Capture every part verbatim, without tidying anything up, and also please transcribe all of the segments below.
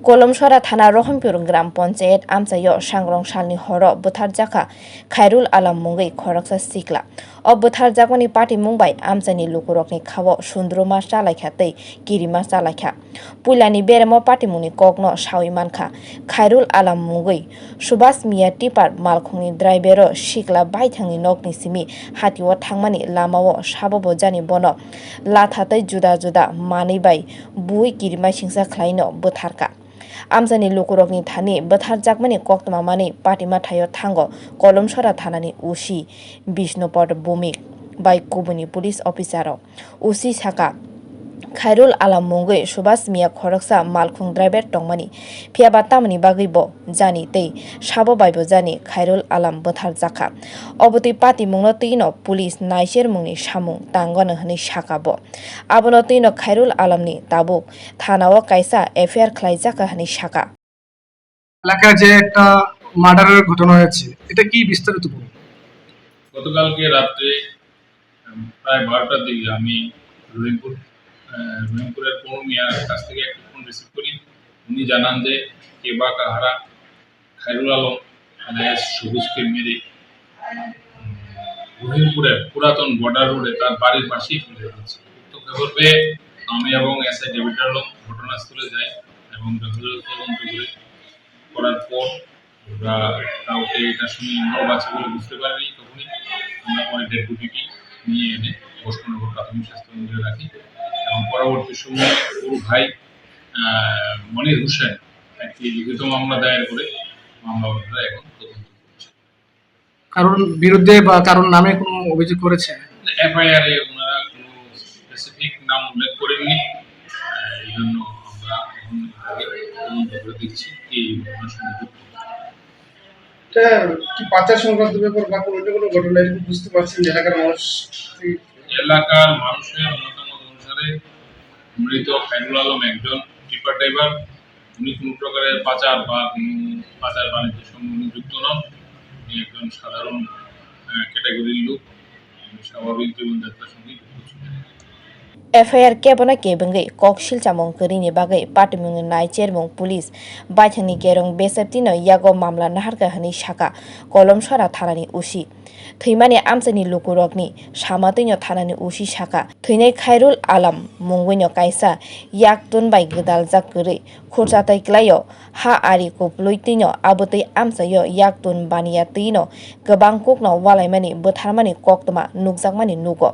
Kolomsora thana Rohimpur Gram Panchayat amchaio sangrong salni horo bwtharjakha Khairul Alam mungwi khoroksa sikla. O bwtharjakmani patimung bai amchaini lukurokni khao sundruma chalaikha tei kirima chalaikha. Puilani beremo patimungni kokno sawi mankha. Khairul Alam mungwi Subhas Mia tipper malkhungni drivero sikla baithangni nokni simi hatio thangmani lamao sabo bo jani bono latha tei juda juda manwi bai bui kirima singsa khlaino bwtharkha. Amchaini lukurokni thani bwtharjakmani koktwma manwi patima thaio thango Kolomsora thanani O C Bishnupad Bhowmik bai kubuni police officer rok. O C saka, Khairul Alam mungwi Subhas Mia khoroksa malkhung driver tongmani, phiyaba tamoni bagwi bo jani tei sabo bai bo jani Khairul Alam bwtharjakha. Obotwi patimungno twino police naichermungni samung tangwano hwnwi saka bo. Abono twino Khairul Alamni tabuk thanao kaisa F I R khlaijakha hwnwi saka. এলাকায় যে একটা মার্ডারের ঘটনা হয়েছে, এটা কি বিস্তারিত বলুন। গতকালকে রাত্রে, উম, প্রায় বারোটার দিকে আমি রহিমপুর, আহ, রহিমপুরের পৌর মিয়ার কাছ থেকে একটা ফোন রিসিভ করি। উনি জানান যে কেবা কাহারা খায়রুল আলম alias সবুজকে মেরে, উম, রহিমপুরের পুরাতন বর্ডার রোডে তার বাড়ির পাশেই ফেলে রেখেছে। উক্ত খবর পেয়ে আমি এবং এসআই ডেভিড আলম ঘটনাস্থলে যাই এবং যথাযথ তদন্ত করে করার পর আমরা কাউকে এটার সঙ্গে ইনভলভ আছে বলে বুঝতে পারিনি। তখনই আমরা পরে ডেড বডিটি নিয়ে এনে ঘোষকরনগর প্রাথমিক স্বাস্থ্য কেন্দ্রে রাখি এবং পরবর্তী সময়ে ওর ভাই, আহ, মনির হোসেন একটি লিখিত মামলা দায়ের করে মামলা অনুসারে এখন তদন্ত করছে। কারোর বিরুদ্ধে বা কারোর নামে কোনো অভিযোগ করেছে? এফআইআর এ ওনারা কোনো স্পেসিফিক নাম উল্লেখ করেননি, আহ, এই জন্য আমরা এখন আগে তদন্ত করে দেখছি কে এই ঘটনার সঙ্গে যুক্ত। এটা কি পাচার সংক্রান্ত ব্যাপার বা কোনো অন্য কোনো ঘটনা, এরকম বুঝতে পারছেন যে এলাকার মানুষ কি? এলাকার মানুষের মতামত অনুসারে মৃত খায়রুল আলম একজন টিপার ড্রাইভার। উনি কোনো প্রকারের পাচার বা কোনো পাচার বাণিজ্যের সঙ্গে উনি যুক্ত নন। উনি একজন সাধারণ, আহ, ক্যাটাগরির লোক। উনি স্বাভাবিক জীবনযাত্রার সঙ্গে যুক্ত ছিলেন। F I R kebono kebengwi kok silchamung kwrwini bagwi patimungni naichermung police baithangni kerong beseptino yago mamla naharkha hwnwi saka Kolomsora thanani O C. Thwimani amchaini lukurokni samatwino thanani O C saka, thwinai Khairul Alam mungwino kaisa yaktun bai gwdaljak kwrwi khurchatai kwlaio, ha ari kuplwi twino abotwi amchaio yaktun baniya twino kwbang kokno walaimani bwtharmani koktwma nukjakmani nugo.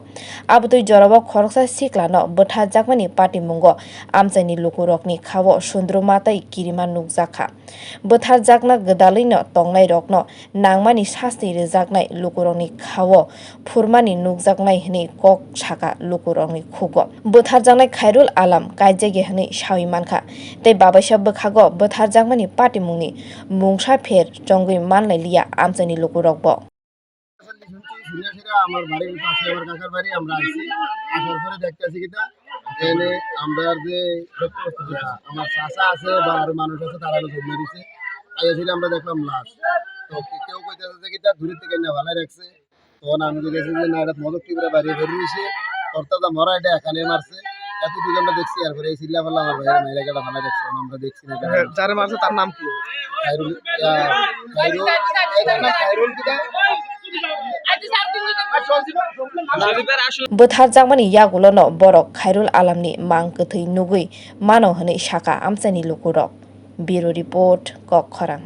Abotwi jorao khoroksa siklano bwtharjakmani patimungo amchaini lukurokni khao sundruma tei kirima nukjakha. Bwtharjakna gwdalwino tongnairokno nangmani sasti rwjaknai lukurokni khao phurmani nukjaknai hwnwi kok saka lukurokni khugo. Bwtharjaknai Khairul Alam kaijagya hwnwi sawi mankha, tei babaisa bwkhago bwtharjakmani patimungni mungsa pher chongwi manlailiya amchaini lukurokbo. শুনছি, শুনে সেটা আমার বাড়ির পাশে, আমার কাকার বাড়ি, আমরা আইছি। আসার পরে দেখতেছি কিতা, এনে আমরা যে আমার চাচা আছে বা আরো মানুষ আছে, তারা জন্ম দিছে। আইয়া সেটা আমরা দেখলাম লাশ। তো কি-, কেউ কইতেছে যে কিতা দূরের থেকে এনে ভালাই রাখছে। তখন আমি তো গেছি যে না, এটা মদক টিপরা বাইরে বেরিয়ে এসে কর্তাটা মরা, এটা এখানে মারছে। এতটুকু আমরা দেখছি, এরপরে এই চিল্লা ফাল্লা আমার ভাইয়ের মেয়েরা গেটা ভালো দেখছে, আমরা দেখছি না। হ্যাঁ, যারা মারছে তার নাম কি? খাইরুল, আহ, খাইরুল, এটা না খাইরুল কিটা? Bwtharjakmani yagulono borok Khairul Alamni mang kwthwi nugwi mano hwnwi saka amchaini lukurok. Bureau Report, Kok Khorang.